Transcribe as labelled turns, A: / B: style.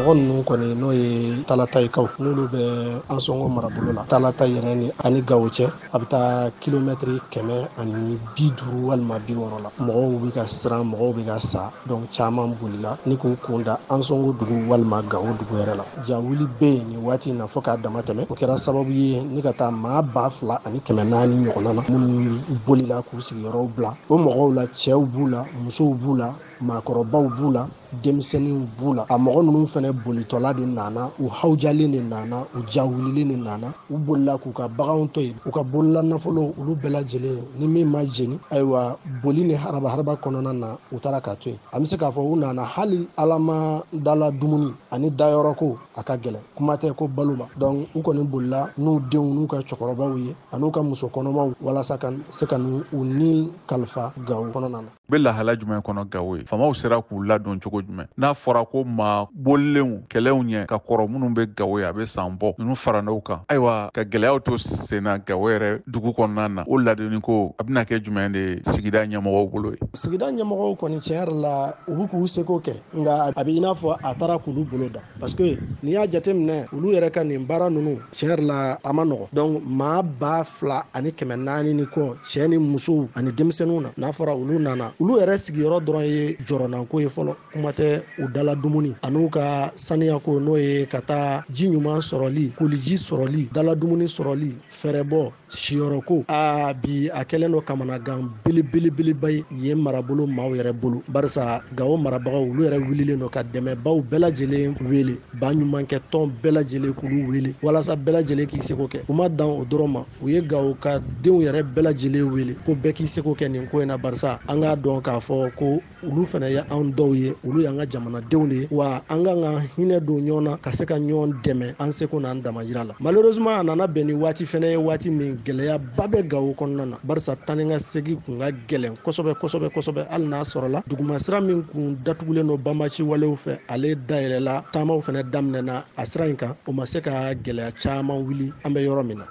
A: Mɔgɔ ninnu kɔni, n'o ye Talatayikaw, n'olu bɛ Ansongo marabolo la, Talata yɛrɛ ni ani Gawo cɛ, a bɛ taa kilomɛtiri 150 walima 60 la. Mɔgɔw bɛ ka siran, mɔgɔw bɛ ka sa, donc caman bolila ni k'u kun da Ansongo dugu walima Gawo dugu yɛrɛ la. Ja wuli bɛ yen nin waati in na fo k'a dama tɛmɛ. O kɛra sababu ye ni ka taa maa 2400 ɲɔgɔnna na minnu bolila k'u sigiyɔrɔw bila. O mɔgɔw la, cɛw b'u la, musow b'u la, maakɔrɔbaw b'u la, denmisɛnninw b'u la. A mɔgɔ ninnu fɛnɛ bolitɔla de nana, u hawujalen de nana, u jawulilen de nana. U bolila k'u ka baganw to yen, u ka bolola nafolo olu bɛɛ lajɛlen ni min ma jeni, ayiwa, boli ni haraba haraba kɔnɔna na, u taara k'a to yen. An bɛ se k'a fɔ u nana hali alama dala dumuni ani dayɔrɔ ko a ka gɛlɛn, kuma tɛ ko balo ma. Donc u kɔni bolila n'u denw n'u ka cɛkɔrɔbaw ye an'u ka muso kɔnɔmaw walasa ka se ka u ni kalifa Gawo kɔnɔna na.
B: U bɛ lahala jumɛn kɔnɔ Gawo ye? Faamaw sera k'u ladon cogo jumɛn? N'a fɔra ko maa bolilenw kɛlɛw ɲɛ ka kɔrɔ minnu bɛ Gawo ye, a bɛ san bɔ, ninnu farala kan, ayiwa, ka gɛlɛyaw to sen na Gawo yɛrɛ dugu kɔnɔna na, o ladonni ko a bɛna kɛ jumɛn de ye sigida ɲɛmɔgɔw bolo ye?
A: Sigida ɲɛmɔgɔw kɔni, tiɲɛ yɛrɛ la, u bɛ k'u seko kɛ, nka a bɛ i n'a fɔ a taara k'olu bolo da, parce que n'i y'a jateminɛ, olu yɛrɛ ka nin baara ninnu, tiɲɛ yɛrɛ la, a ma nɔgɔ. Donc maa 2400 ni kɔ, cɛ ni musow ani denmisɛnninw na, n'a fɔra olu nana, olu yɛrɛ sigiyɔrɔ dɔrɔn ye jɔrɔnanko ye fɔlɔ, kuma tɛ u dala dumuni an'u ka saniyako, n'o ye ka taa ji ɲuman sɔrɔli, koliji sɔrɔli, dala dumuni sɔrɔli, fɛɛrɛbɔ, siyɔrɔko. Aa, bi a kɛlen don kamanagan belebelebeleba ye yen marabolo maaw yɛrɛ bolo, barisa Gawo marabagaw, olu yɛrɛ wulilen don ka dɛmɛbaw bɛɛ lajɛlen wele, baɲumankɛ tɔn bɛɛ lajɛlen k'olu wele walasa bɛɛ lajɛlen k'i seko kɛ. U ma dan o dɔrɔn ma, u ye Gawo ka denw yɛrɛ bɛɛ lajɛlen wele ko bɛɛ k'i seko kɛ nin ko in na, barisa an k'a dɔn k'a fɔ ko olu fana ye anw dɔw ye, olu y'an ka jamanadenw de ye, wa an kan ka hinɛ don ɲɔgɔn na ka se ka ɲɔgɔn dɛmɛ an seko n'an damayira la. Malheureusement, a nana bɛn ni waati fɛnɛ ye, waati min gɛlɛyaba bɛ Gawo kɔnɔna na, barisa taa ni ka segin kun ka gɛlɛn kosɛbɛ kosɛbɛ kosɛbɛ. Hali n'a sɔrɔla dugumasira min kun datugulen don banbaci walew fɛ, ale dayɛlɛla, taamaw fɛnɛ daminɛna a sira in kan, o ma se ka gɛlɛya caman wuli an bɛ yɔrɔ min na.